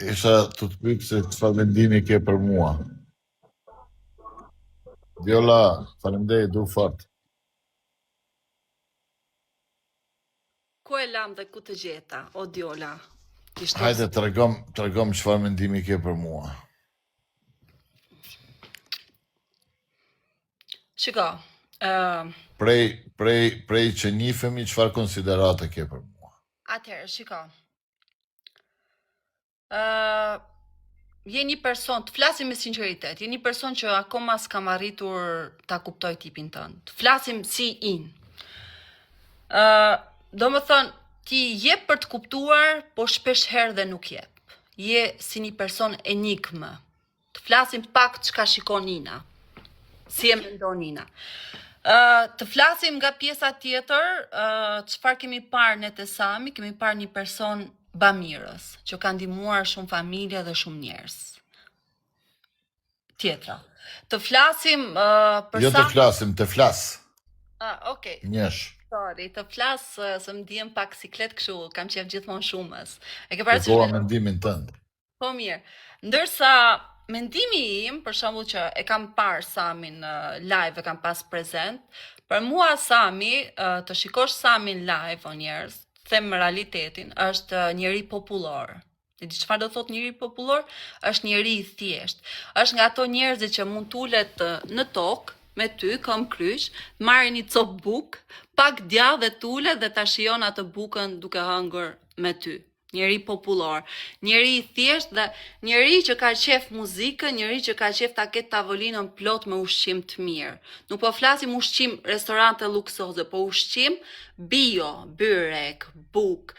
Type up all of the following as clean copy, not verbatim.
Isha tu të pyet se çfarë mendimi ke për mua. Viola, faleminderit, du fort. Ku e lam dhe ku të gjeta, o Diola. Ishte Hajde, tregom, tregom çfarë mendimi ke për mua. Shiko, ë Prej, prej, prej që njifemi, çfarë konsiderate ke për mua? atëherë, shiko. Ë je një person, të flasim me sinqeritet, je një person që akoma s'kam arritur ta kuptoj tipin tënd. Të flasim si in. Ë, do më thënë, ti jep për të kuptuar, po shpesh herë dhe nuk jep. Je si një person enigmë. Të flasim pak çka shikon Nina. Si e mendon Nina. Ë, të flasim nga pjesa tjetër, ë, çfarë kemi parë ne te Sami, kemi parë një person bamirës, që ka ndihmuar shumë familje dhe shumë njerëz. Tjetra. Të flasim uh, për Jo të sa... flasim, të flas. Ah, okay. Njësh. Sorry, të flas ë, se më ndihem pak siklet kështu, kam qejf gjithmonë shumës. E ke parasysh Kërkova me mendimin tënd. Po mirë. Ndërsa mendimi im, për shembull që e kam parë Samin ë, live, e kam pas prezent, për mua Sami, ë, të shikosh Samin live o njerëz, them realitetin, është ë, njeri popullor. E di çfarë do thotë njeri popullor? Është njeri i thjeshtë. Është nga ato njerëzit që mund t'ulet ë, në tokë me ty, këmbë kryq, të marrë një copë bukë, pak djathë dhe t'ulet dhe ta shijon atë bukën duke hëngër me ty. Njeri popullor, njeri i thjeshtë dhe njeri që ka qef muzikën, njeri që ka qef ta ketë tavolinën plot me ushqim të mirë. Nuk po flasim ushqim restorante luksoze, po ushqim bio, byrek, bukë,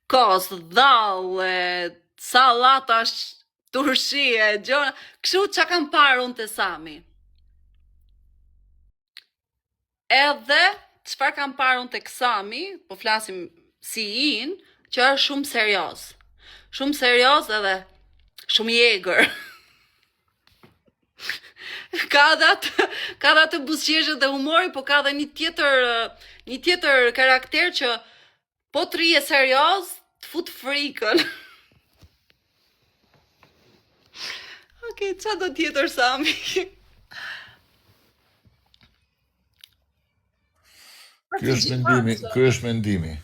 kos, dhalle, sallata, turshie, gjëra, kështu çka kam parë unë te Sami. Edhe çfarë kam parë unë tek Sami, po flasim si in, që është shumë serioz. Shumë serioz edhe shumë i egër. ka edhe atë, ka edhe atë buzëqeshje dhe humori, po ka edhe një tjetër një tjetër karakter që po të rrije serioz, të fut frikën. Okej, okay, ça do tjetër Sami? Ky është mendimi, ky është mendimi.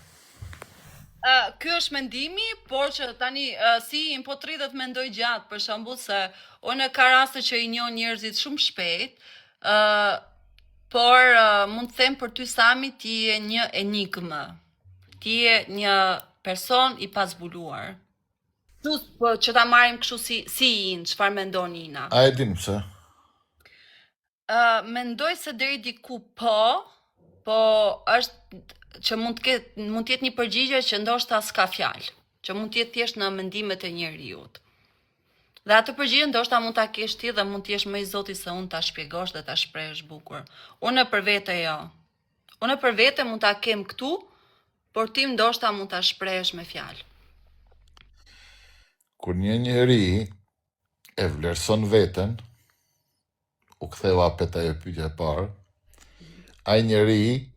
Uh, ky është mendimi, por që tani uh, si im po të të mendoj gjatë, për shembull se unë ka raste që i njoh njerëzit shumë shpejt, uh, por uh, mund të them për ty Sami ti je një enigmë. Ti je një person i pazbuluar. Tu, po që ta marrim kështu si si in, çfarë mendon Ina? A e din pse? Uh, mendoj se deri diku po, po është që mund të ketë mund të jetë një përgjigje që ndoshta s'ka fjalë, që mund të jetë thjesht në mendimet e njeriut. Dhe atë përgjigje ndoshta mund ta kesh ti dhe mund të jesh më i zoti se unë ta shpjegosh dhe ta shprehësh bukur. Unë për vete jo. Unë për vete mund ta kem këtu, por ti ndoshta mund ta shprehësh me fjalë. Kur një njeri e vlerëson veten, u ktheva apet ajo pyetja e parë, ai njeri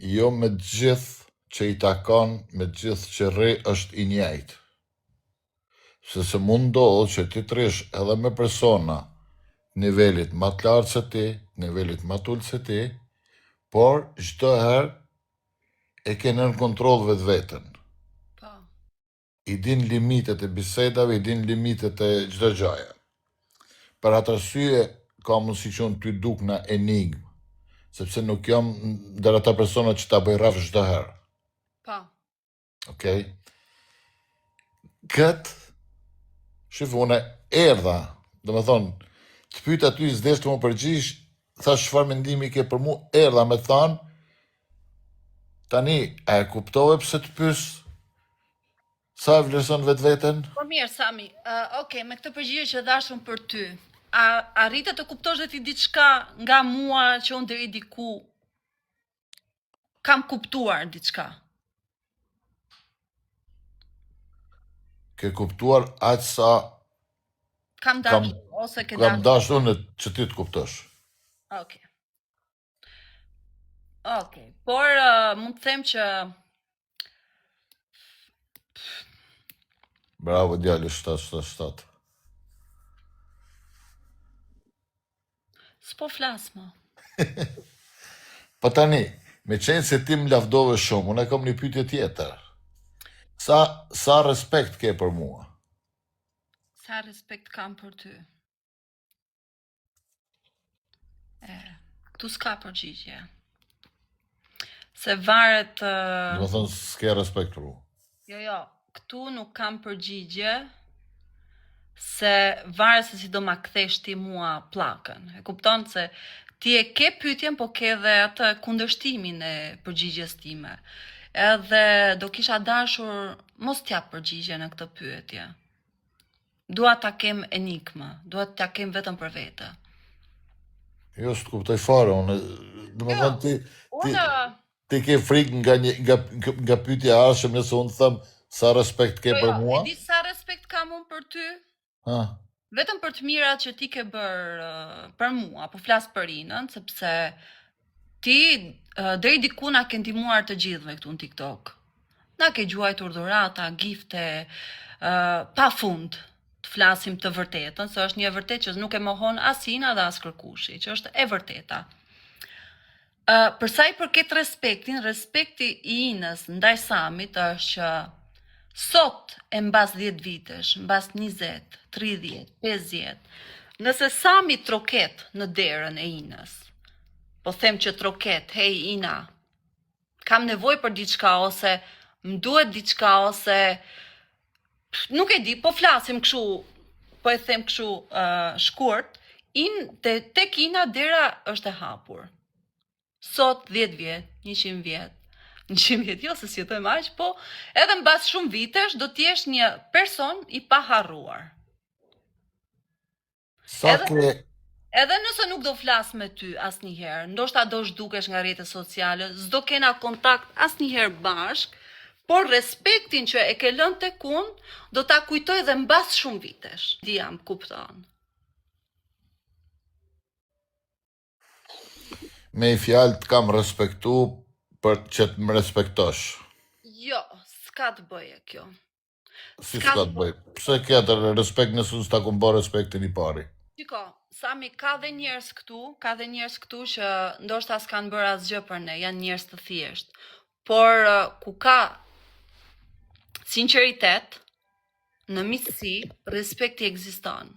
jo me të gjithë që i takon, me të gjithë që rri është i njëjtë. Se se mund ndodhë që ti të rrish edhe me persona të nivelit më të lartë se ti, të nivelit më të ulët se ti, por çdo herë e ke nën kontroll vetveten. Po. I din limitet e bisedave, i din limitet e çdo gjëje. Për atë arsye ka mundësi që unë ty dukna enigmë, sepse nuk jam ndër ata persona që ta bëj rrafsh çdo herë. Po. Okej? Kët shif unë erdha, do me thonë, të pyeta ty s'desh të më përgjigj, thash çfarë mendimi ke për mua, erdha me të thanë, tani, a e kuptove pse të pyes? Sa e vlerëson vetveten? Po mirë, Sami, uh, okay, me këtë përgjigje që dhash unë për ty, a arrite të kuptosh dhe ti diçka nga mua që unë deri diku kam kuptuar diçka? Ke kuptuar aq sa Kam kam dashur ose ke kam dashur. dashur unë që ti të kuptosh. Okej. Okej. Por uh, mund të them që. Bravo djali 777. S'po flas më. Po tani, me qenë se ti më lavdove shumë, unë e kam një pyetje tjetër. Sa sa respekt ke për mua? Sa respekt kam për ty? E, këtu s'ka përgjigje. Se varet... Uh... Do të thonë s'ke respekt për mua. Jo, jo, këtu nuk kam përgjigje se varet se si do ma kthesh ti mua pllakën. E kupton se ti e ke pyetjen, po ke dhe atë kundërshtimin e përgjigjes time. Edhe do kisha dashur mos t'jap përgjigje në këtë pyetje. Dua ta kem enigmë, dua ta kem vetëm për vete. Jo, s'të kuptoj fare, unë, domethënë jo, ti, ti, unë... ti ke frikë nga, një, nga, nga pyetja e ardhshme nëse unë them sa respekt ke jo, për jo, mua? E di sa respekt kam unë për ty? Ha. Vetëm për të mirat që ti ke bërë për mua, po flas për Inën, sepse Ti deri diku na ke ndihmuar të gjithëve këtu në TikTok. Na ke gjuajtur dhurata, gifte, uh, pa fund të flasim të vërtetën, se është një e vërtetë që nuk e mohon as Ina dhe as kërkushi, që është e vërteta. Uh, për sa i përket respektin, respekti i Inës ndaj Samit është që sot e mbas 10 vitesh, mbas 20, 30, 50, nëse Sami troket në derën e Inës, po them që troket, hej Ina, kam nevojë për diçka ose më duhet diçka ose nuk e di, po flasim kështu, po e them kështu uh, shkurt, in te tek Ina dera është e hapur. Sot 10 vjet, 100 vjet, 100 vjet jo se s'jetojmë aq, po edhe mbas shumë vitesh do të jesh një person i paharruar. Sa edhe, ke... Edhe nëse nuk do flas me ty asnjëherë, ndoshta do zhdukesh nga rrjetet sociale, s'do kena kontakt asnjëherë bashkë, por respektin që e ke lënë tek unë, do ta kujtoj dhe mbas shumë vitesh. Di a më kupton. Me një fjalë të kam respektu për që të më respektosh. Jo, s'ka të bëjë kjo. Si s'ka të bëjë? Pse ke atë respekt nëse unë s'ta kom bërë respektin i pari? Shiko, Sami, ka dhe njerëz këtu, ka dhe njerëz këtu që ndoshta s'kanë bërë asgjë për ne, janë njerëz të thjeshtë. Por ku ka sinqeritet, në miqësi, respekti ekziston.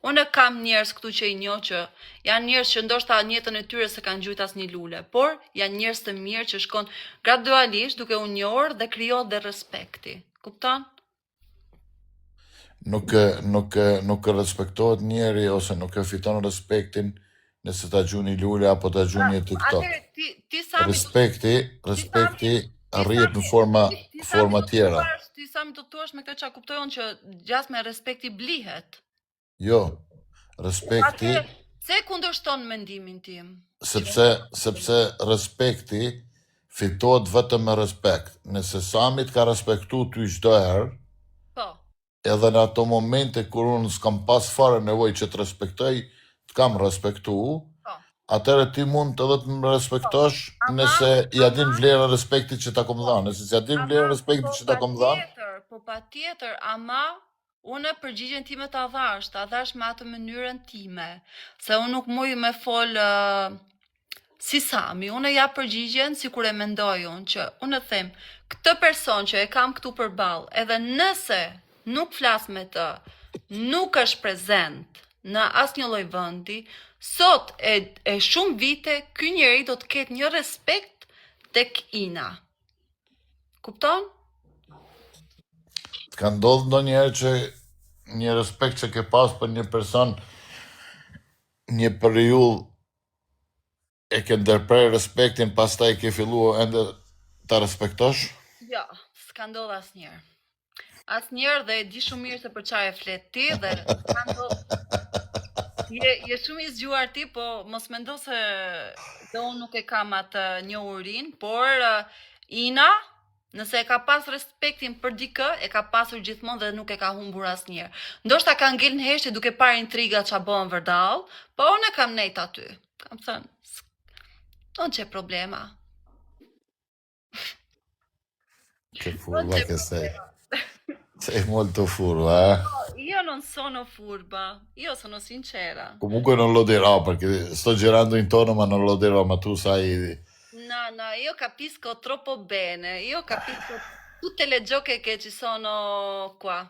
Unë kam njerëz këtu që i njoh që janë njerëz që ndoshta në jetën e tyre s'e kanë gjujt asnjë lule, por janë njerëz të mirë që shkon gradualisht duke u njohur dhe krijohet dhe respekti. Kupton? Nuk nuk nuk respektohet njeri ose nuk e fiton respektin nëse ta gjun një lule apo ta gjun një TikTok. Atëherë ti ti Sami respekti, respekti arrihet në forma forma tjera. Ti Sami do të thuash me këtë çka kuptoj unë që gjasme respekti blihet. Jo. Respekti Atëherë, pse e kundërshton mendimin tim? Sepse sepse respekti fitohet vetëm me respekt. Nëse Sami të ka respektu ty çdo herë, po. Edhe në ato momente kur unë s'kam pas fare nevojë që të respektoj, të kam respektu, po. atëherë ti mund edhe të më respektosh po. nëse ia din vlerën respektit që ta kom po. dhënë, nëse s'ia din vlerën respektit po, që ta kom dhënë. Po patjetër, ama unë përgjigjen time ta dhash, ta dhash me atë mënyrën time, se unë nuk muj me fol uh, Si Sami, unë e jap përgjigjen sikur e mendoj unë që unë them, këtë person që e kam këtu përballë, edhe nëse nuk flas me të, nuk është prezent në asnjë lloj vendi, sot e, e shumë vite ky njeri do të ketë një respekt tek Ina. Kupton? Të ka ndodhur ndonjëherë që një respekt që ke pas për një person një periudhë e ke ndërprerë respektin, pastaj ke filluar ende ta respektosh? Jo, s'ka ndodhur asnjëherë. Asnjëherë dhe e di shumë mirë se për çfarë e flet ti dhe s'ka ndodhur. Je, je shumë i zgjuar ti, po mos mendo se dhe unë nuk e kam atë njohurinë, por uh, Ina Nëse e ka pas respektin për dikë, e ka pasur gjithmonë dhe nuk e ka humbur asnjëherë. Ndoshta ka ngel në heshtje duke parë intrigat ça bëhen vërdall, po unë kam nejt aty. Kam thënë, non c'è problema. Che furba che sei. Sei molto furba, eh? Io non sono furba, io sono sincera. Comunque non lo dirò perché sto girando intorno ma non lo dirò, ma tu sai... No, no, io capisco troppo bene, io capisco tutte le gioche che ci sono qua.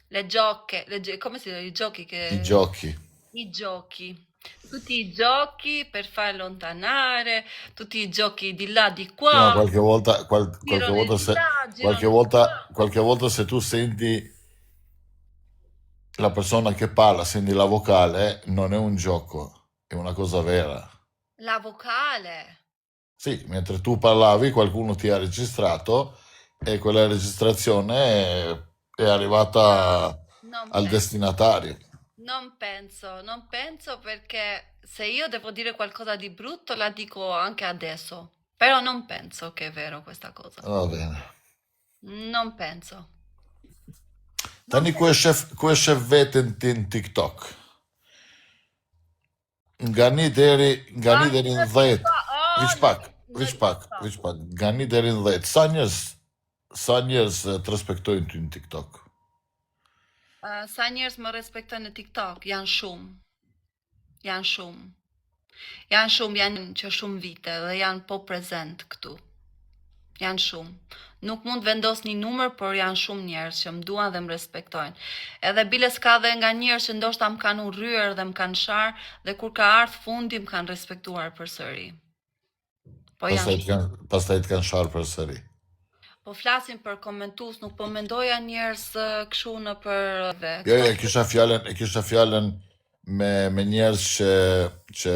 Le gioche, le gio- come si dice? I giochi I che... giochi. I giochi. Tutti i giochi per far allontanare, tutti i giochi di là, di Sì, ma qua, qualche volta, qualche girano volta di se, là, qualche girano di volta, qua. qualche volta se tu senti la persona che parla, senti la vocale, non è un gioco, è una cosa vera. La vocale. Sì, mentre tu parlavi qualcuno ti ha registrato e quella registrazione è, è arrivata Non al penso. destinatario. Non penso, non penso perché se io devo dire qualcosa di brutto la dico anche adesso. Però non penso che è vero questa cosa. Va bene. Non penso. Non Tani ku penso. e shef, ku e shef veten ti në TikTok? Nga një deri, nga Ah, një deri në në 10. TikTok, oh, Veç në, pak, në veç pak, TikTok. veç pak. Nga një deri në 10. Sa njerëz, sa njerëz eh, të respektojnë ty në TikTok? Uh, sa njerëz më respektojnë në TikTok? Janë shumë. Janë shumë. Janë shumë, janë që shumë vite dhe janë po prezent këtu. Janë shumë. Nuk mund të vendos një numër, por janë shumë njerëz që më duan dhe më respektojnë. Edhe biles ka dhe nga njerëz që ndoshta më kanë urryer dhe më kanë sharë dhe kur ka ardhur fundi më kanë respektuar përsëri. Po janë Pastaj të kanë, pastaj të kanë sharë përsëri. Po flasim për komentues, nuk po mendoja njerëz eh, kështu në për ve. Jo, Këto jo, e kisha fjalën, e kisha fjalën me me njerëz që që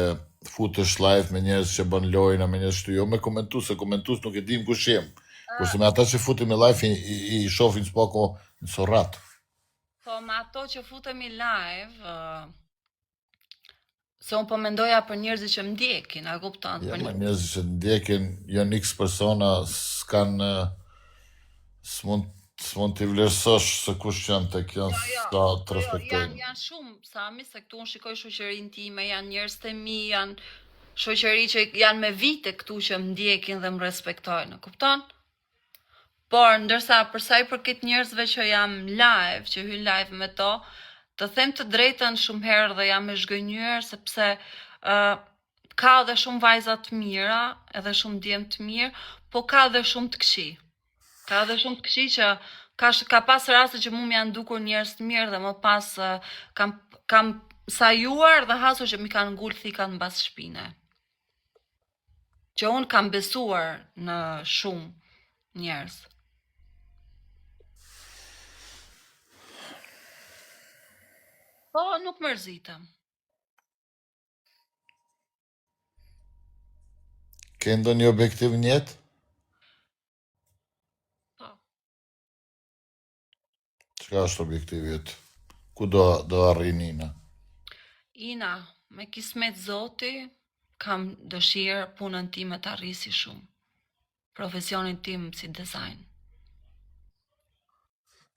futesh live me njerëz që bën lojna, me njerëz që jo me komentues, se komentues nuk e dim kush jem. Kurse me ata që futemi live i, i, i shohin s'pako në surrat. po me ato që futemi live, eh, se unë po mendoja për njerëzit që më ndjekin, a kupton? Ja, Për ma njerëz njerëz që ndjekin janë x persona, s'kan eh, s'mund s'mund t'i vlerësosh se kush janë tek janë Jo, jo, sa të jo, jo, janë respektojnë. janë shumë, Sami, se këtu unë shikoj shoqërinë time, janë njerëz të mi, janë shoqëri që janë me vite këtu që më ndjekin dhe më respektojnë, kupton? Por ndërsa për sa i përket njerëzve që jam live, që hyn live me to, të them të drejtën shumë herë dhe jam e zhgënjyer sepse ë ka edhe shumë vajza të mira, edhe shumë djem të mirë, po ka edhe shumë të këqij. Ka edhe shumë të këqij që ka sh- ka pas raste që mu më janë dukur njerëz të mirë dhe më pas ë, kam kam sajuar dhe hasur që mi kanë ngul thikat mbas shpine. Që unë kam besuar në shumë njerëz. Po, nuk mërzitem. Ke ndonjë objektiv në jetë? Po. Çka është objektivi yt? Ku do do arrini Ina? Ina, me kismet zoti, kam dëshirë punën time ta rrisi shumë. Profesionin tim si dizajn.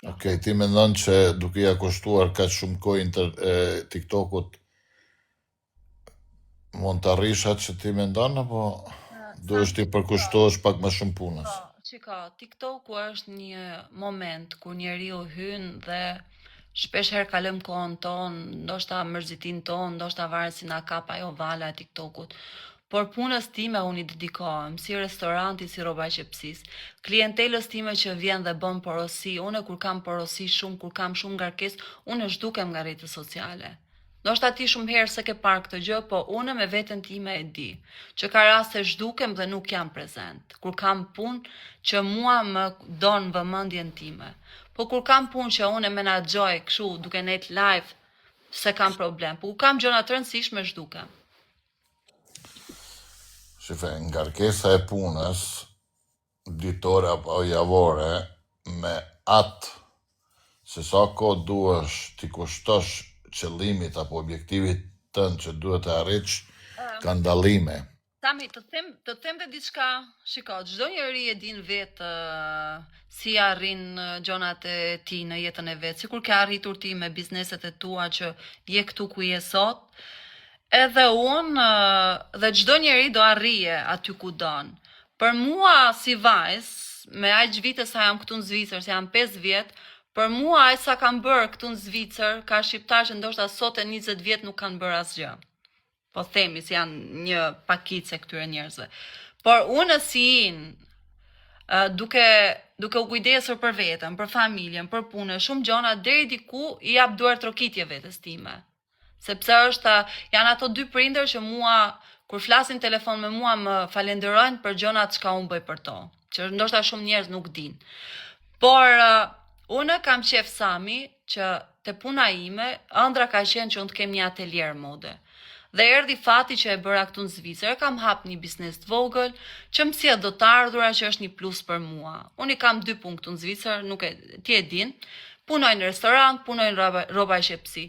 Jo. Okej, ti mendon që duke ja kushtuar kaq shumë kohë inter, e, TikTokut mund të arrish atë që ti mendon apo duhesh Sami, ti përkushtohesh pak më shumë punës? Po, shiko, TikToku është një moment kur njeriu hyn dhe shpesh herë kalojmë kohën tonë, ndoshta mërzitin tonë, ndoshta varet si na kap ajo vala e TikTokut. Por punës time unë i dedikohem, si restoranti, si rrobaqepsis. Klientelës time që vjen dhe bën porosi, unë kur kam porosi shumë, kur kam shumë ngarkesë, unë zhdukem nga rrjetet sociale. Ndoshta ti shumë herë s'e ke parë këtë gjë, po unë me veten time e di që ka raste zhdukem dhe nuk jam prezent. Kur kam punë që mua më don vëmendjen time. Po kur kam punë që unë e menaxhoj kështu duke net live, se kam problem. Po kur kam gjëra të rëndësishme zhdukem. Shife, ngarkesa e punës ditore apo javore me atë se sa kohë duhesh t'i kushtosh qëllimit apo objektivit tënd që duhet të arrish, kanë dallime. Sami, të them, të them dhe diçka, shiko, çdo njeri e din vetë ë, si arrin ë, gjonat e tij në jetën e vet, sikur ke arritur ti me bizneset e tua që je këtu ku je sot, edhe unë ë, dhe çdo njeri do arrije aty ku don. Për mua si vajzë, me aq vite sa jam këtu në Zvicër, se jam 5 vjet, Për mua aq sa kam bërë këtu në Zvicër, ka shqiptarë që ndoshta sot e 20 vjet nuk kanë bërë asgjë. Po themi se janë një pakicë e këtyre njerëzve. Por unë si Inë, duke duke u kujdesur për veten, për familjen, për punën, shumë gjona deri diku i jap duartrokitje vetes time. Sepse është janë ato dy prindër që mua kur flasin telefon me mua më falenderojnë për gjërat çka unë bëj për to, që ndoshta shumë njerëz nuk dinë. Por uh, unë kam qef Sami që te puna ime ëndra ka qenë që unë të kem një atelier mode. Dhe erdhi fati që e bëra këtu në Zvicër, e kam hap një biznes të vogël, që më sjell do të ardhura që është një plus për mua. Unë i kam dy punë këtu në Zvicër, nuk e ti e din. Punoj në restorant, punoj në rroba, rrobaqepësi.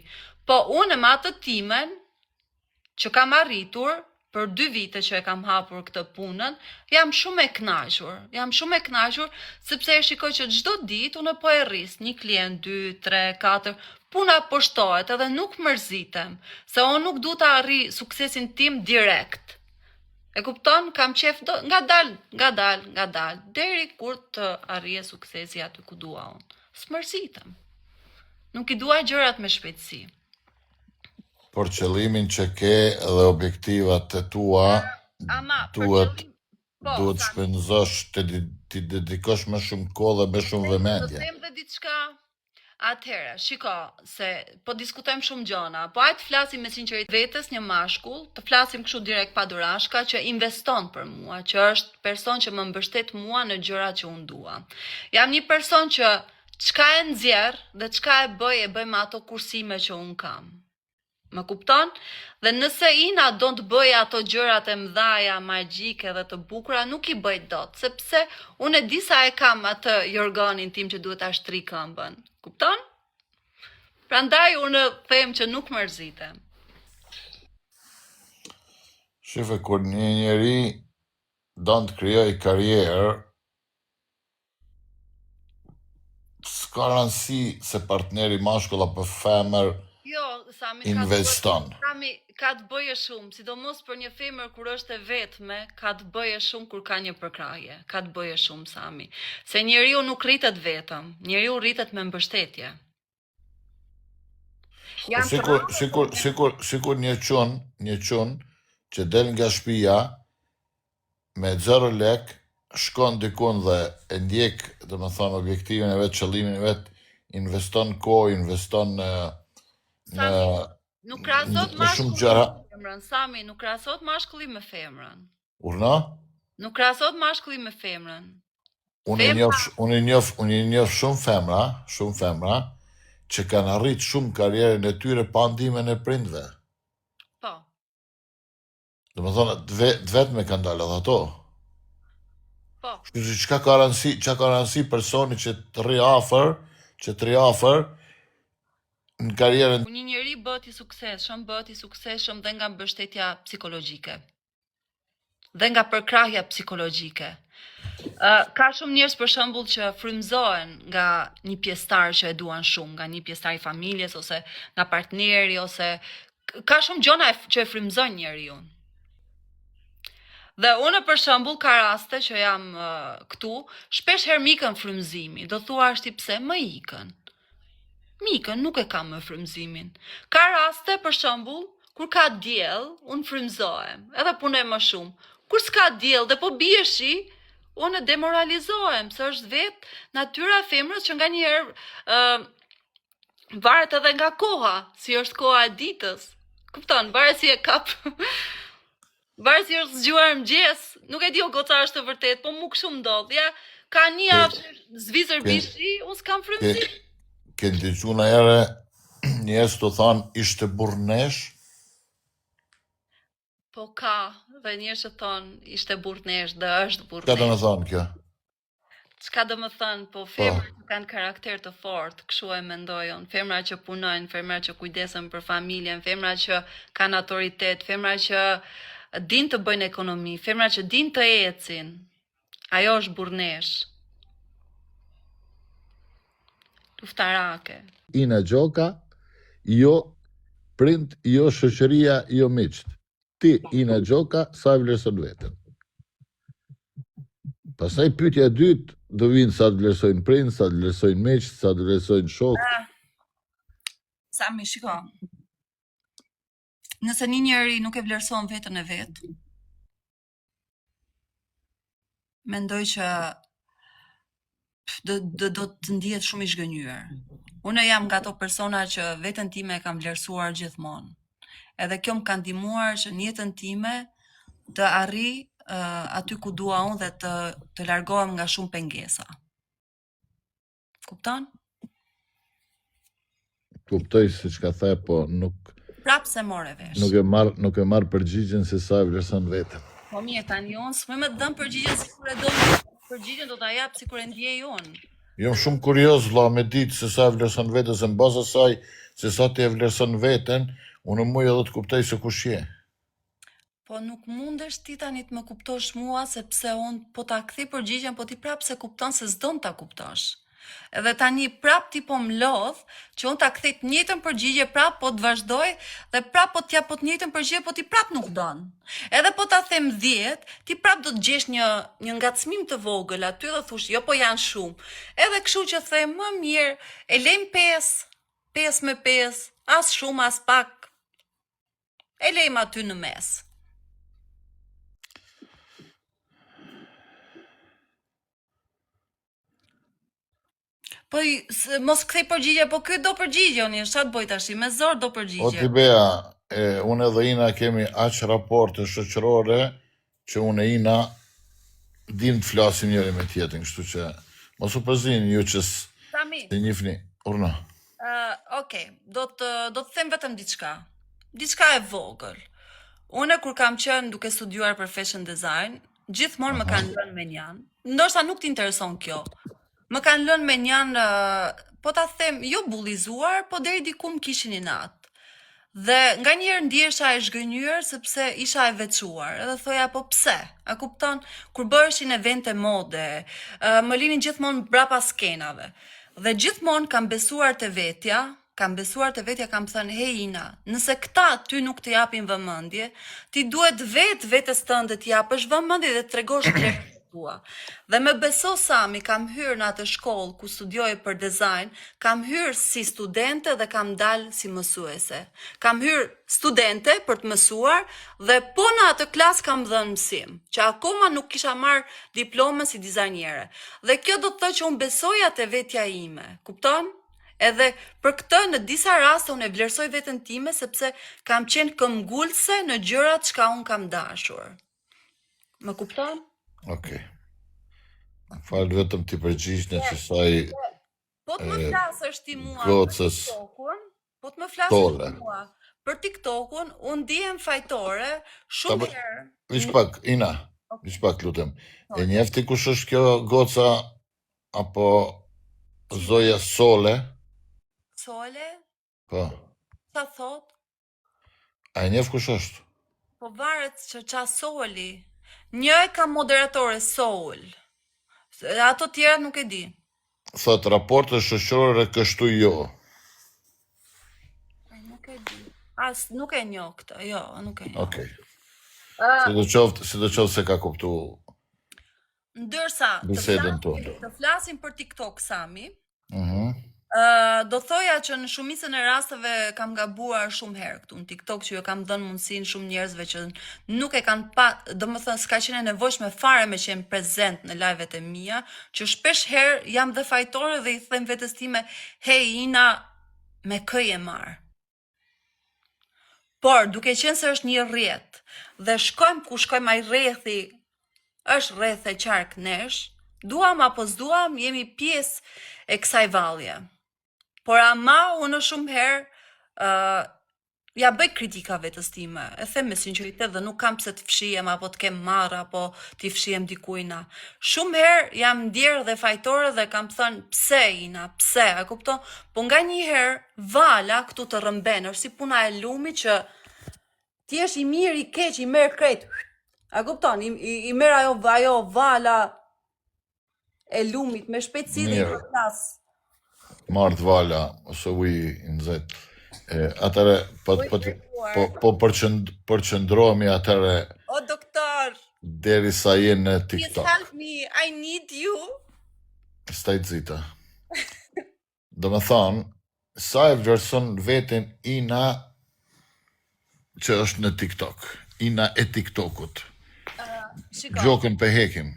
Po unë me atë timen që kam arritur për dy vite që e kam hapur këtë punën, jam shumë e kënaqur. Jam shumë e kënaqur sepse e shikoj që çdo ditë unë po e rris një klient, dy, tre, katër, puna po shtohet edhe nuk mërzitem, se unë nuk du ta arrij suksesin tim direkt. E kupton? Kam qef do, ngadal, ngadal, ngadal, deri kur të arrije suksesi aty ku dua unë. S'mërzitem. Nuk i dua gjërat me shpejtësi. Por qëllimin që ke dhe objektivat e tua Ama, për duhet qëllim, po, duhet Sami, shpenzosh të t'i dedikosh më shumë kohë dhe më shumë të vëmendje. them dhe diçka, Atëherë, shiko, se po diskutojmë shumë gjëna, po hajt të flasim me sinqeritet vetes një mashkull, të flasim kështu direkt pa dorashka që investon për mua, që është person që më mbështet mua në gjërat që unë dua. Jam një person që çka e nxjerr dhe çka e bëj, e bëj me ato kursime që unë kam. Më kupton? Dhe nëse Ina do të bëjë ato gjërat e mëdhaja, magjike dhe të bukura, nuk i bëj dot, sepse unë e di sa e kam atë jorganin tim që duhet ta shtri këmbën. Kupton? Prandaj unë them që nuk mërzitem. Shife, kur një njeri don të krijojë karrierë, s'ka rëndësi se partneri mashkull apo femër Jo, Sami ka të bëjë, investon. Sami ka të bëjë shumë, sidomos për një femër kur është e vetme, ka të bëjë shumë kur ka një përkrahje. Ka të bëjë shumë Sami, se njeriu nuk rritet vetëm, njeriu rritet me mbështetje. Po Janë të sikur rrallë ato sikur sikur sikur një çun, një çun që del nga shtëpia me zero lek, shkon dikun dhe e ndjek, domethënë objektivin e vet, qëllimin e vet, investon kohë, investon në në Sami, nuk krahasohet në shumë mashkulli me gjëra. femrën, Sami, nuk krahasohet mashkulli me femrën. Urdhno? Nuk krahasohet mashkulli me femrën. Unë i Femra, njoh, unë i njoh, unë i njoh shumë femra, shumë femra që kanë arrit shumë karrierën e tyre pa ndihmën e prindve. po. Domethënë, të, ve, të vetme kanë dalë edhe ato. Po. Kështu që çka ka rëndësi, çka ka rëndësi personi që të rri afër, që të rri afër në karrierën Kur një njeri bëhet i suksesshëm, bëhet i suksesshëm dhe nga mbështetja psikologjike. Dhe nga përkrahja psikologjike. Ë ka shumë njerëz për shembull që frymëzohen nga një pjesëtar që e duan shumë, nga një pjesëtar i familjes ose nga partneri ose ka shumë gjëra që e frymëzojnë njeriun. Dhe unë për shembull ka raste që jam uh, këtu, shpesh herë më ikën frymëzimi. Do thuash ti pse më ikën? Më ikën, nuk e kam më frymëzimin. Ka raste për shembull kur ka diell, unë frymëzohem, edhe punoj më shumë. Kur s'ka diell dhe po bie shi, unë demoralizohem, se është vetë natyra e femrës që nganjëherë ë varet edhe nga koha, si është koha e ditës. Kupton, varet si e kap. Varet si është zgjuar në mëngjes. Nuk e di o goca është e vërtet, po mu kështu ndodh. Ja, ka një Ke javë që Zvicër ke bi shi, unë s'kam ke frymëzim. ke dëgju ndonjëherë njerëz të thonë ishte burrnesh? Po ka, dhe njerëz që thonë ishte burrnesh dhe është Çka do burrnesh. me thonë kjo? Çka do më thënë, po Po, femra që kanë karakter të fortë, kështu e mendoj unë, femra që punojnë, femra që kujdesen për familjen, femra që kanë autoritet, femra që din të bëjnë ekonomi, femra që din të ecin. Ajo është burrnesh, luftarake. Ina Gjoka, jo prind, jo shoqëria, jo miqt. Ti, Ina Gjoka, sa e vlerëson veten? Pastaj pyetja e dytë do vinë sa të vlerësojnë prind, sa të vlerësojnë miq, sa të vlerësojnë shokët. Ah. Sami, shiko. Nëse një njeri nuk e vlerëson veten e vet, mendoj që do do do të ndihet shumë i zhgënjyer. Unë jam nga ato persona që veten time e kam vlerësuar gjithmonë. Edhe kjo më ka ndihmuar që në jetën time të arrij uh, aty ku dua unë dhe të të largohem nga shumë pengesa. Kupton? Kuptoj se çka the, po nuk Prap s'e more vesh. Nuk e marr, nuk e marr përgjigjen se sa e vlerëson veten. Po mirë, tani unë s'muj me të dhënë përgjigjen sikur e do përgjigjen do ta jap sikur e ndjej unë. Jam shumë kurioz vlla me ditë se sa e vlerëson veten se në bazë asaj se sa ti e vlerëson veten, unë muj edhe të kuptoj se kush je. Po nuk mundesh ti tani të më kuptosh mua sepse unë po ta kthej përgjigjen, po ti prapë s'e kupton se s'don ta kuptosh. Edhe tani prapë ti po më lodh që unë ta kthej të njëjtën përgjigje prapë po të vazhdoj dhe prapë po të jap po të njëjtën përgjigje, po ti prapë nuk don. Edhe po ta them 10, ti prapë do të gjesh një një ngacmim të vogël aty dhe thush, jo po janë shumë. Edhe kështu që them më mirë, e lejmë 5, 5 me 5, as shumë as pak, E lejmë aty në mes. Po mos kthej përgjigje, po ky do përgjigje, unë ça të bëj tash, me zor do përgjigje. O ti Bea, e, unë edhe Ina kemi aq raporte shoqërore që unë e Ina dim të flasim njëri me tjetrin, kështu që mos u përzini ju që s'e njihni. Urdhno. Uh, Okej, okay. do të do të them vetëm diçka. Diçka e vogël. Unë kur kam qenë duke studiuar për fashion design, gjithmonë më kanë lënë mënjanë. Ndoshta nuk të intereson kjo. Më kanë lënë mënjanë, po ta them, jo bullizuar, po deri diku më kishin inat. Dhe nganjëherë ndihesha e zhgënjyer sepse isha e veçuar. Edhe thoja, po pse? A kupton? Kur bëheshin evente mode, më linin gjithmonë brapa skenave. Dhe gjithmonë kam besuar te vetja, kam besuar te vetja, kam thënë, hej Ina, nëse këta ty nuk të japin vëmendje, ti duhet vetë vetes tënde t'i japësh vëmendje dhe të tregosh vlerat e tua. Dhe më beso Sami, kam hyrë në atë shkollë ku studioj për dizajn, kam hyrë si studente dhe kam dalë si mësuese. Kam hyrë studente për të mësuar dhe po në atë klasë kam dhënë mësim, që akoma nuk kisha marrë diplomën si dizajniere. Dhe kjo do të thotë që unë besoja te vetja ime, kupton? Edhe për këtë në disa raste unë e vlerësoj veten time sepse kam qenë këmbgulëse në gjërat çka unë kam dashur. Më kupton? Okej. Okay. Fal vetëm t'i përgjigjem kësaj Po të më flasësh ti mua për TikTokun, po të më flasësh ti mua për TikTokun, unë ndihem fajtore shumë herë. Veç pak, Ina, okay. veç pak lutem. E njeh ti kush është kjo goca apo zoja Sole? Sole? Po. Ça thot? A e njeh kush është? Po varet që ça Soli. Një e kam moderatore Soul. Ato tjerat nuk e di. Thot raporte shoqërore kështu jo. Nuk e di. As nuk e njoh këtë, jo, nuk e njoh. Okej. Okay. Uh, sido qoftë, sido qoftë s'e ka kuptu Ndërsa të flasim, të flasim për TikTok Sami. Mhm. Mm uh, do thoja që në shumicën e rasteve kam gabuar shumë herë këtu në TikTok që ju kam dhënë mundësinë shumë njerëzve që nuk e kanë pa, domethënë s'ka qenë e nevojshme fare me qenë prezent në live-et e mia, që shpesh herë jam dhe fajtore dhe i them vetes time, "Hey Ina, me kë je marr?" Por, duke qenë se është një rrjet dhe shkojmë ku shkojmë ai rrethi është rreth e qark nesh, duam apo s'duam, jemi pjesë e kësaj vallje. Por ama unë shumë herë uh, ja bëj kritika vetes time, e them me sinqeritet dhe nuk kam pse të fshihem apo të kem marrë apo t'i fshihem dikujna. Shumë herë jam ndjerë dhe fajtore dhe kam thënë pse Ina, pse, e kupton? Po nganjëherë Vala këtu të rrëmben, është si puna e lumit që ti je i mirë, i keq, i merr krejt. A kupton? I, i, i merr ajo ajo vala e lumit me shpejtësi dhe i përplas. Marrt vala ose uji i nxehtë. E, atëre po po po po përqend, përqendrohemi atëre O doktor. Derisa je në Please TikTok. help me, I need you. Staj zita. Do me thonë, sa e vlerëson veten Ina që është në TikTok, Ina e TikTokut. Shiko. Gjokën pe hekim,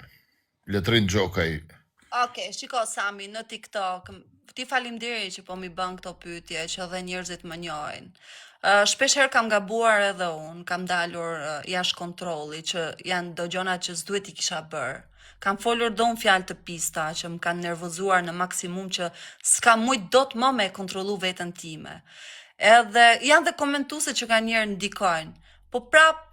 Letrin Gjokaj. Okej, shiko Sami, në TikTok, ti faleminderit që po mi bën këto pyetje, që edhe njerëzit më njohin. Uh, shpesh herë kam gabuar edhe unë, kam dalur uh, jashtë kontrolli, që janë do gjona që s'duhet i kisha bërë. Kam folur do unë fjalë të pista që më kanë nervozuar në maksimum që s'kam mujt dot më me e kontrollu veten time. Edhe janë dhe komentuese që nganjëherë ndikojnë. Po prap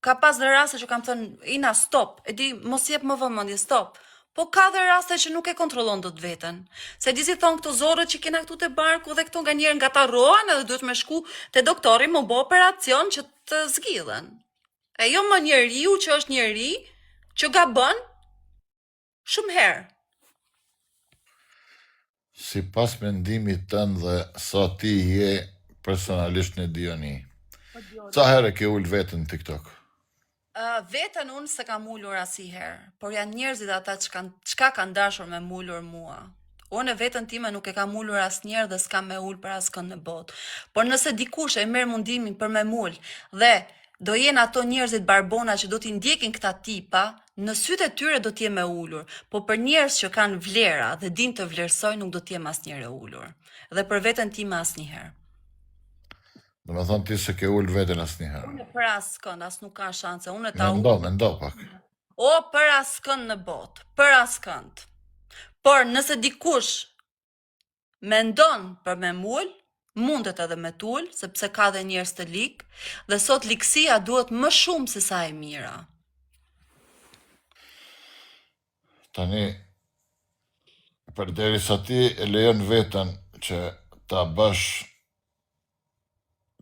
ka pas dhe raste që kam thënë Ina stop, e di mos jep më vëmendje, stop. Po ka dhe raste që nuk e kontrollon dot veten. Se di si thon këto zorrët që kena këtu te barku dhe këto nganjëherë ngatarrohen edhe duhet me shku te doktori me bo operacion që të zgjidhen. E jo më njeriu që është njeri që gabon shumë herë. Sipas mendimit tënd dhe sa ti je personalisht në dijeni. Sa herë ke ul veten në TikTok? Uh, veten unë s'e kam ulur asnjëherë, por janë njerëzit ata që kanë çka kanë dashur me m'ulur mua. Unë veten time nuk e kam ulur asnjëherë dhe s'kam me ul për askënd në botë. Por nëse dikush e merr mundimin për me m'ul dhe do jenë ato njerëzit barbona që do t'i ndjekin këta tipa, në sytë e tyre do të jem e ulur, po për njerëz që kanë vlera dhe din të vlerësojnë nuk do të jem asnjëherë e ulur. Dhe për veten time asnjëherë. Do me thonë ti s'e ke ul veten asnjëherë. Unë për askënd, as nuk ka shanse. Unë ta Mendo, mendo pak. O për askënd në botë, për askënd. Por nëse dikush mendon për me m'ul, mundet edhe me t'ul, sepse ka dhe njerëz të lig, dhe sot ligësia duhet më shumë se sa e mira. Tani, përderisa ti e lejon veten që ta bësh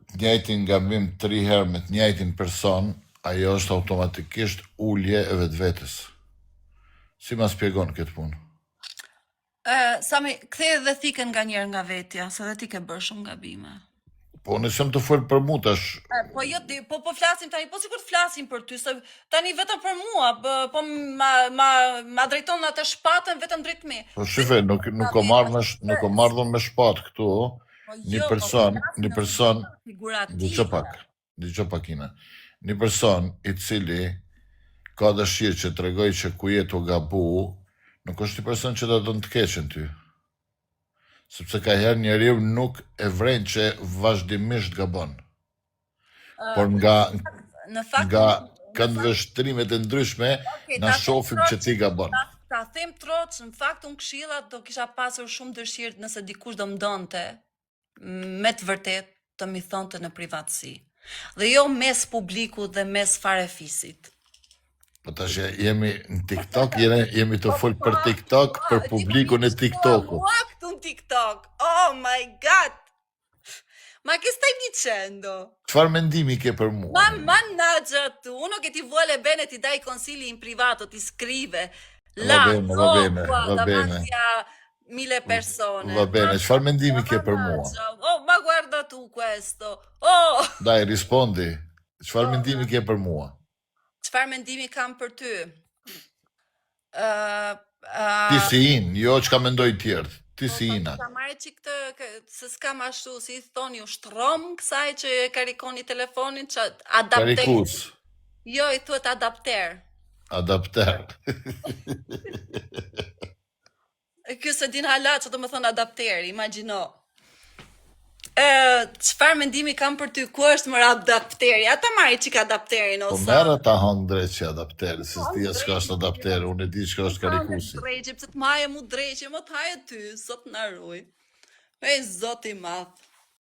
të njëjtin gabim tri herë me të njëjtin person, ajo është automatikisht ulje e vetvetes. Si ma spjegon këtë punë? E, Sami, ktheje dhe thikën nganjëherë nga vetja, se dhe ti ke bërë shumë gabime. Po unë s'jam tu fol për mu tash. E, po jo ti, po po flasim tani, po sikur të flasim për ty, se tani vetëm për mua, po, po ma ma ma drejton atë shpatën vetëm drejt me. Po shife, nuk nuk o marrë me nuk o marrë me shpatë këtu. Po Një jo, po person, flasim një në person, figurative. dëgjo pak, dëgjo pak Ina. Një person i cili ka dëshirë që tregoj që ku je tu gabu, nuk është një person që ta don të keqen ty. Sepse ka herë njeriu nuk e vren që vazhdimisht gabon. Por nga Në fakt, nga në fakt, këndvështrimet e ndryshme okay, na ta them shohim që troç, ti gabon. ta, ta them troç, në fakt unë këshillat do kisha pasur shumë dëshirë nëse dikush do më donte me të vërtet të mi thonte në privatësi. Dhe jo mes publikut dhe mes farefisit. Po tash jemi në TikTok, jemi, jemi tu Po, fol për po, TikTok, po, për ti po publikun e mi shkua TikTokut. mua këtu në TikTok. Oh my god. Ma che stai dicendo? Çfarë mendimi ke për mua? Ma mannaggia tu, uno che ti vuole bene ti dà i consigli in privato, ti scrive Va là, bene, va no bene, qua va bene. davanti a mille persone. Va bene, çfarë mendimi ke për mua? Mannaggia, oh, ma guarda tu questo. Oh! Dai, rispondi. Çfarë mendimi ke për mua? Çfarë mendimi kam për ty? Ë Ti uh, si in, jo çka mendoj tjerët. Ti Po, si po, Ina. ta marrë çik të, kë- se s'kam ashtu, si i thoni, ushtrom kësaj që e karikoni telefonin, që adapter. Karikus, Jo, i thuhet adapter. adapter. E Ky se din hala që do më thënë adapteri, imagjino. E, çfarë mendimi kam për ty, ku është më adapteri? A ta marri çik adapterin Po ose? merre ta hëngë dreqi adapteri, se s'di as çka është adapteri, unë e di çka është karikusi. Dreqi, pse të maje mu dreqi, mo të haje ty, zot na ruaj. Ej, zot i madh.